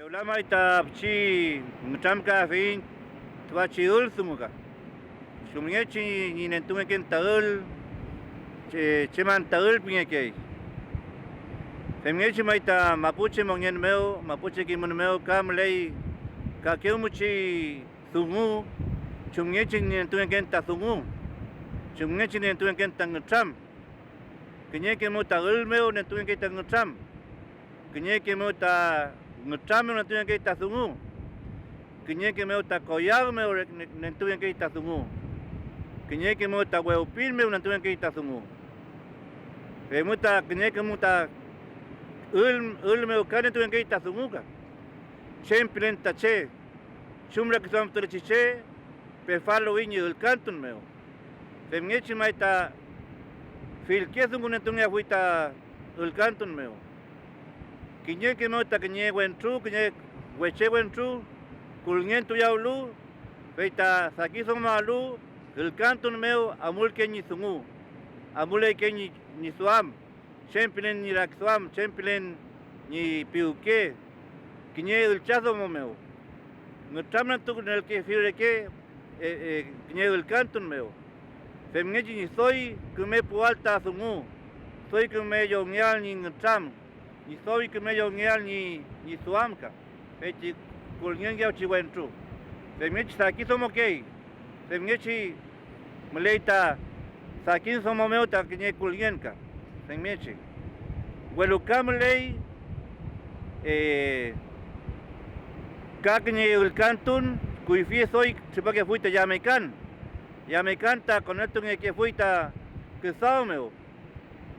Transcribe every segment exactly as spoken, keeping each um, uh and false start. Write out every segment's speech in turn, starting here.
Fewla may ta pichi nütramkayafiyiñ tüfachi ül dungu ka. Chumngechi ñi nentungeken ta ül, che-, chem anta ül pingekey. Femngechi may ta mapuche mongen mew, mapuche kimün mew ka müley kakewmuchi dungu chumngechi ñi nentungeken ta dungu, chumngechi ñi nentungeken ta ngütram. Kiñeke mew ta ül mew nentungekey ta ngütram, kiñeke mew ta ngütram mew nentungekey ta dungu, kiñeke mew ta koyag mew re-, ne-, nentungekey ta dungu, kiñeke mew ta wewpin mew nentungekey ta dungu. Feymew ta kiñeke mew ta ül, ül mew ka nentungekey ta dungu ka. Chem pilen ta che, chumra kiduamtulechi che pefaluwi ñi ülkantun mew. Femngechi may ta fillke dungu nentungeafuy ta ülkantun mew. Kiñeke mew ta kiñe wentru, kiñe weche wentru kulngentuyawlu, fey ta sakiduamalu ülkantun mew amulkey ñi dungu, amulekey ñi, ñi duam, chem pilen ñi rakiduam, chem pilen ñi piwke kiñe üllchadomo mew. Ngütramnagtukünelkefi reke, e, e, kiñe ülkantun mew, femngechi ñi doy küme puwal ta dungu, doy küme llowngeael ñi ngütram, ñi doy küme llowngeael ñi, ñi duamka. Fey ti kulngengewchi wentru femngechi sakidomokey, femngechi müley ta sakin domo mew ta kiñe kulngen ka, femngechi. Welu ka müley, e, ka kiñe ülkantun kuyfi doy tripakefuy ta yamekan, yamekan ta koneltungekefuy ta küdaw mew.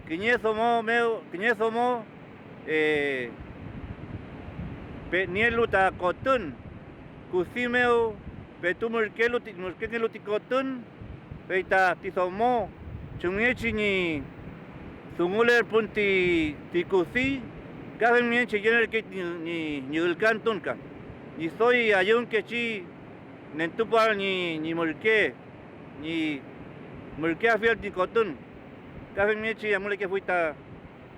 Kiñe domo mew, kiñe domo, e, pe-, nielu ta kotün, kusi mew petu mürkelu ti, mürkengelu ti kotün, fey ta ti domo chumngechi ñi dungulerpun ti, ti kusi, ka femngechi yenerkey ñi, ñi, ñi ülkantun ka, ñi doy ayüwünkechi nentupuael ñi, ñi mürke, ñi mürkeafiel ti kotün, ka femngechi amulekefuy ta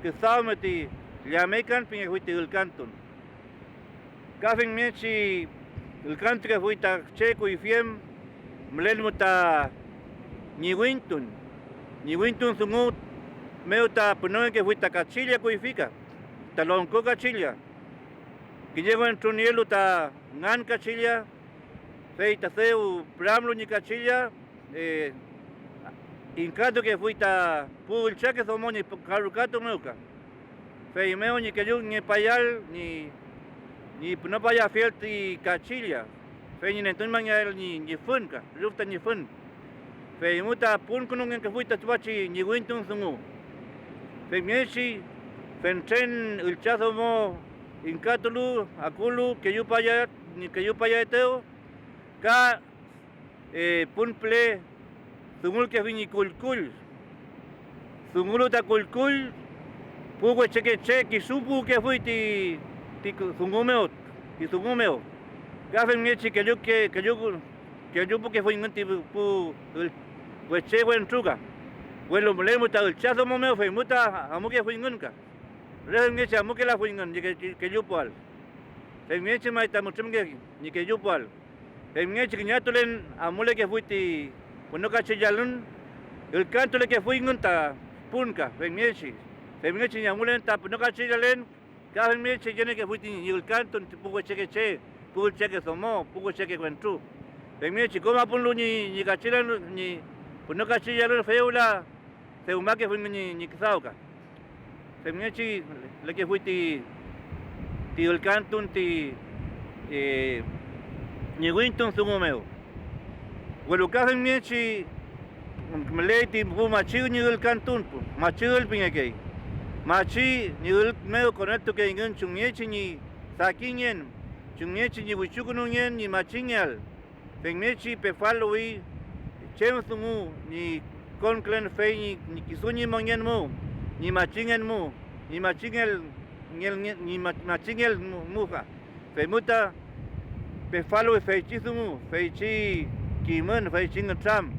küdaw mew ti llamekan pingefuy ti ülkantun. Ka femngechi ülkantukefuy ta che kuyfi em mülelu ta ñiwintun. Ñiwintun dungu mew ta pünongekefuy ta kachilla kuyfi ka, ta longko kachilla. Kiñe wentru nielu ta ngan kachilla, fey ta dew püramlu ñi kachilla, e, ingkatukefuy ta pu üllchake domo ñi pu-, ka rukatu mew ka. Feymew ñi kellungepayal ñi, ñi pünopayafiel ti kachilla, fey ñi nentuñmangeael ñi, ñi fün ka, rüf tañi fün. Feymew ta punkünungekefuy ta tüfachi ñiwintun dungu. Femngechi fentren üllcha domo ingkatulu, akulu, kellupaya-, kellupayaetew, ka, e, pun püle dungulkefi ñi kullkull. Dungulu ta kullkull, pu wechekeche kisu puwkefuy ti, ti dungu mew, ti dungu mew, ka femngechi kelluke-, kellu-, kellupukefuyngün ti pu ül-, weche wentru ka, welu mülemu ta üllcha domo mew, feymu ta amukefuyngün ka. Re femngechi amukelafuyngün ñi ke-, kellupuael. Femngechi may ta mütrümke ñi kellupuael. Femngechi kiñe atulen amulekefuy ti pünokachillalün, ülkantulekefuyngün ta pun ka femngechi, femngechi ñi amulen ta pünokachillalen, ka femngechi yeniekefuy ti ñi ülkantun ti pu wechekeche, pu üllchake domo, pu wechekeche wentru. Femngechi kom apunlu ñi, ñi kachillan, ñi pünokachillalün, fey wüla dewmakefuy ñi, ñi küdaw ka. Femngechi lekefuy ti, ti ülkantun ti, e, ñiwintun dungu mew. Welu ka femngechi müley ti pu machi ñi ülkantun, pu machi ül pingekey. Machi ñi ül mew koneltukeyngün chumngechi ñi sakingen, chumngechi ñi wichukünungen ñi machingeael. Femngechi pefaluwi chem dungu ñi konkülen fey ñi, ñi kisu ñi mongen mu, ñi machingen mu, ñi machingel, ngel, ñi ma-, machingel mu, mu ka. Feymu ta pefaluwi feychi dungu, feychi kimün, feychi ngütram,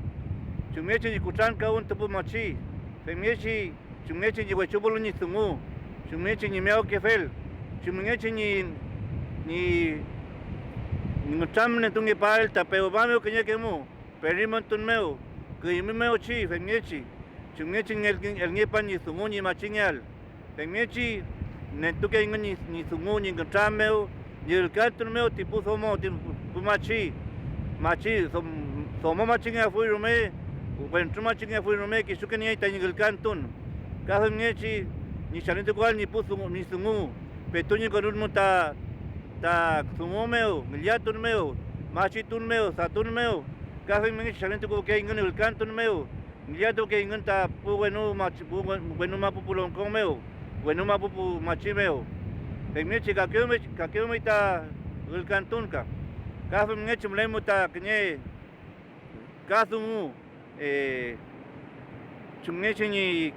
chumngechi ñi kutrankawün ti pu machi, femngechi chumngechi ñi wechupulu ñi dungu, chumngechi ñi miyawkefel, chumngechi ñi ñi ngütramnentungepael ta pewma mew kiñeke mu, perimontun mew, küymi mew chi femngechi, chumngechi nge-, elngepan ñi dungu ñi machingeael. Femngechi nentukeyngün ñi, ñi dungu ñi ngütram mew, ñi ülkantun mew ti pu domo, ti pu machi, machi, dom-, domo machingeafuy rume, wentru machingeafuy rume, kisuke niey tañi ülkantun. Ka femngechi ñi chalintukuael ñi pu dungu, ñi dungu, petu ñi konulmun ta, ta dungu mew, ngillatun mew, machitun mew, datun mew, ka femngechi chalintukuwkeyngün ülkantun mew, ngillatuwkeyngün ta pu wenu machi, pu we-, wenu mapu pu longko mew, wenu mapu pu machi mew. Femngechi kakewme-, kakewmey ta ülkantun ka, ka femngechi müleymu ta kiñe ka dungu, eh, chumngechi ñi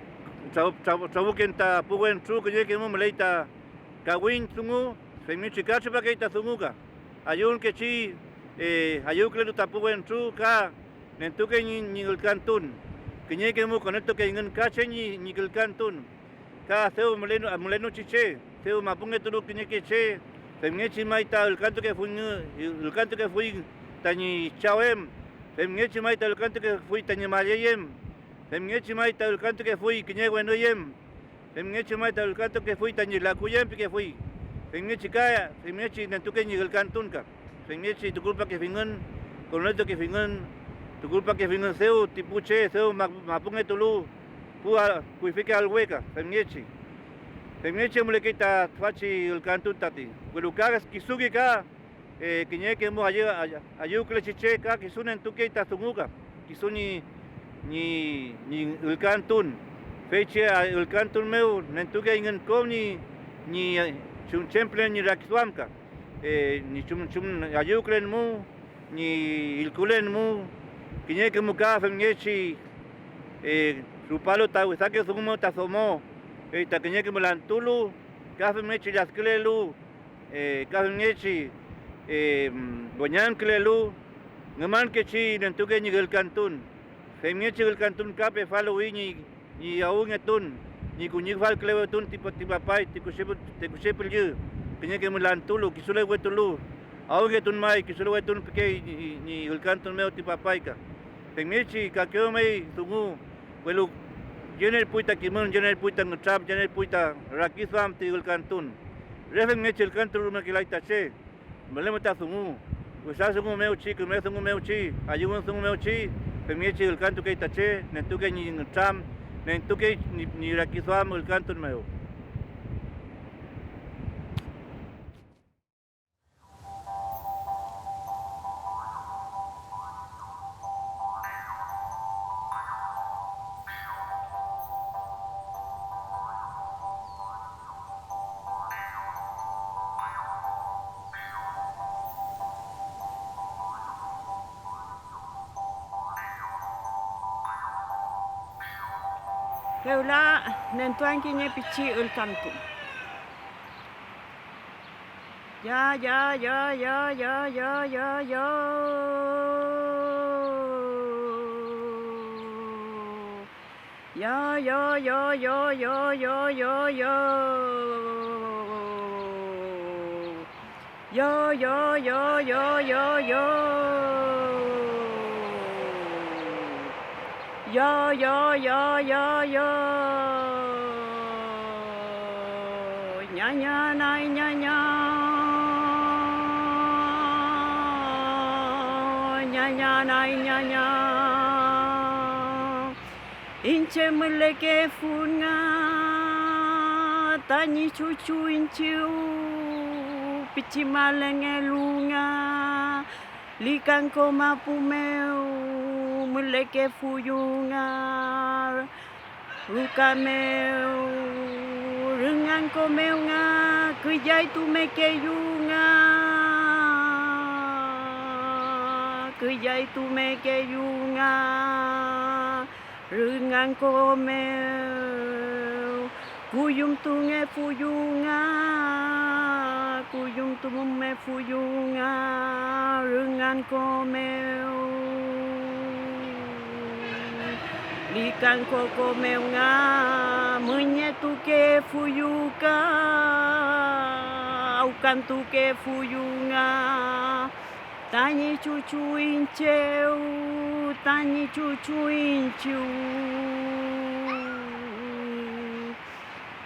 traw-, traw-, trawüken ta pu wentru kiñeke mu müley ta kawiñ dungu, femngechi ka tripakey ta dungu ka. Ayüwünkechi, eh, ayüwkülelu ta pu wentru ka nentukey ñi, ñi ülkantun. Kiñeke mu koneltukeyngün ka che ñi, ñi ülkantun, ka dew mülenu-, mülenochi che, dew mapungetulu kiñeke che, femngechi may ta ülkantukefuy, ülkantukefuy tañi chaw em, femngechi may ta ülkantukefuy tañi malley em, femngechi may ta ülkantukefuy kiñe wenüy em. Femngechi may ta ülkantukefuy tañi lakuyen pikefuy. Femngechi ka, femngechi nentukey ñi ülkantun ka. Femngechi tukulpakefingün, koneltukefingün, tukulpakefingün dew ti pu che dew ma-, mapungetulu pu a-, kuyfike alwe ka. Femngechi, femngechi mülekey ta tüfachi ülkantun tati, welu ka kisuke ka eh, kiñeke mu ayü-, ay-, ayüwkülechi che ka kisu nentukey ta dungu ka, kisu ñi, ñi, ñi ülkantun, feychi a-, ülkantun mew nentukeyngün kom ñi, ñi, eh, chumchempülen ñi rakiduamka, eh, ñi chum, chum ayüwkülen mu, ñi illkulen mu, kiñeke mu ka femngechi, eh, rupalu ta wesake dungu mew ta domo, fey ta kiñeke mu lantulu, ka femngechi lladkülelu, eh, ka femngechi, eh, weñangkülelu, ngümankechi nentukey ñi ülkantun. Femngechi ülkantun ka pefaluwi ñi, ñi awüngetun, ñi kuñifalkülewetun ti, ti papay, ti kushe pü-, ti kushe püllü, kiñeke mu lantulu, kisulewetulu, awüngetun may, kisulewetun pikey ñi, ñi ülkantun mew ti papay ka. Femngechi kakewmey dungu, welu yenerpuy ta kimün, yenerpuy ta ngütram, yenerpuy ta rakiduam ti ülkantun. Re femngechi ülkantun rumekelay ta che, mülemu ta dungu, wesa dungu mew chi, küme dungu mew chi, ayüwün dungu mew chi, femngechi ülkantukey ta che, nentukey ñi ngütram, nentukey ñi, ñi rakiduam ülkantun mew. Fewla nentuan kiñe pichi ülkantun. Ya, ya, ya, ya. Ya, ya, ya, ya, ya, ya, ya. Ya, ya, ya, ya, ya, ya, ya. Ya, ya, ya, ya, ya. Ñaña nay ñaña. Ñaña nay ñaña. Iñche mülekefun nga tañi chuchu iñchiw pichi malengelu nga. Likanko mapu mew mülekefuyu nga, ruka mew, rünganko mew nga, küllaytumekeyu nga, küllaytumekeyu nga. Rünganko mew kuyümtungefuyu nga, kuyümtumumefuyu nga rünganko mew. Likanko ko mew nga müñetukefuyu ka, aw-, Kantukefuyu nga tañi chuchu iñchew, tañi chuchu iñchew.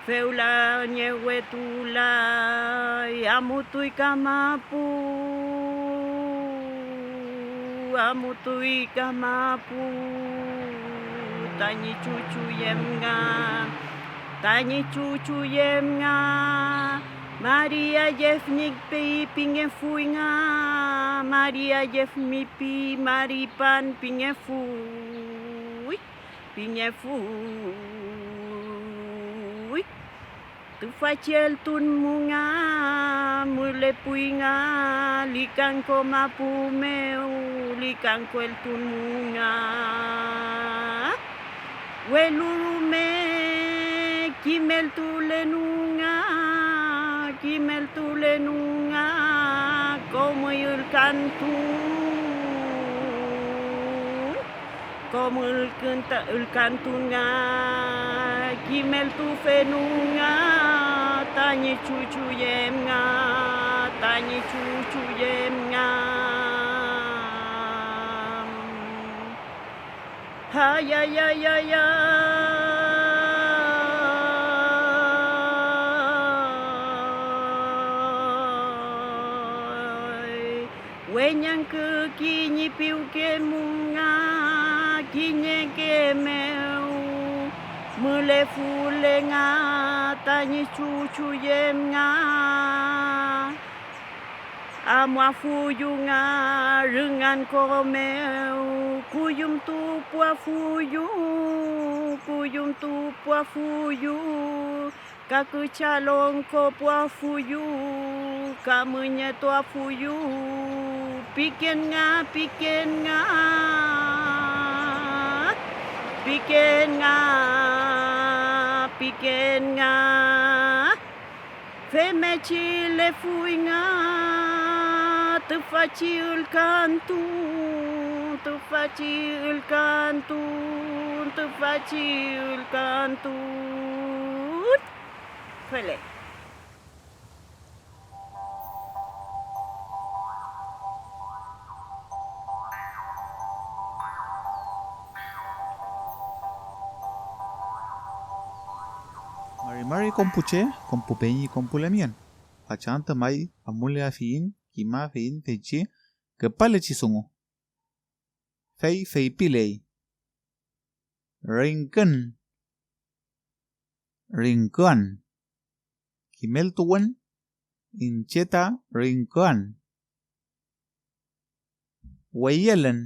Fewla ñewetulay, amutuy kamapu, amutuy kamapu tañi chuchu yem nga, tañi chuchu yem nga. Maria Yefñipi pingefuy nga, Maria Yefñipi, Maripan pingefuy, pingefuy. Tüfachi eltun mu nga mülepuy nga likanko mapu mew, likanko eltun mu nga. Welu rume kimeltulenu nga, kimeltulenu nga, kom ülkantun, kom ülkün-, ülkantun nga, kimeltufenu nga, tañi chuchu yem nga, tañi chuchu yem nga. Ayayayayay. Weñangküki ñi piwke mu nga kiñeke mew, mülefule nga tañi chuchu yem nga. Amuafuyu nga rüngan ko mew, kuyümtupuafuyu, kuyümtupuafuyu, ka küchalongkopuafuyu, ka müñetuafuyu, piken nga, piken nga, piken nga, piken nga. Femngechi lefuy nga tüfachi ülkantun, tüfachi ülkantun, tüfachi ülkantun. Fele. Mari mari kom pu che, kom pu peñi, kom pu lamngen. Fachantü may amuleafiyiñ, kimafiyiñ feychi küpalechi dungu. Fey feypiley: Rüngkün, rüngküan. Kimeltuwün, iñche ta rüngküan. Weyelün,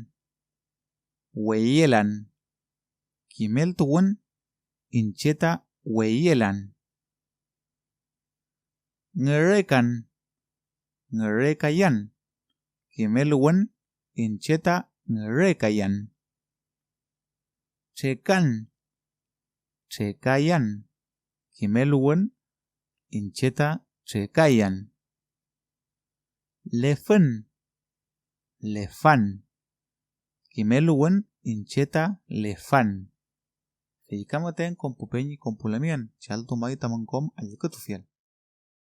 weyelan. Kimeltuwün, iñche ta weyelan. Ngürekan, ngürekayan. Kimeluwün, iñche ta ngürekayan. Trekan, trekayan. Kimeluwün, iñche ta trekayan. Lefün, lefan. Kimeluwün, iñche ta lefan. Fey ka müten kom pu peñi, kom pu lamngen, chaltu may tamün kom allkütufiel.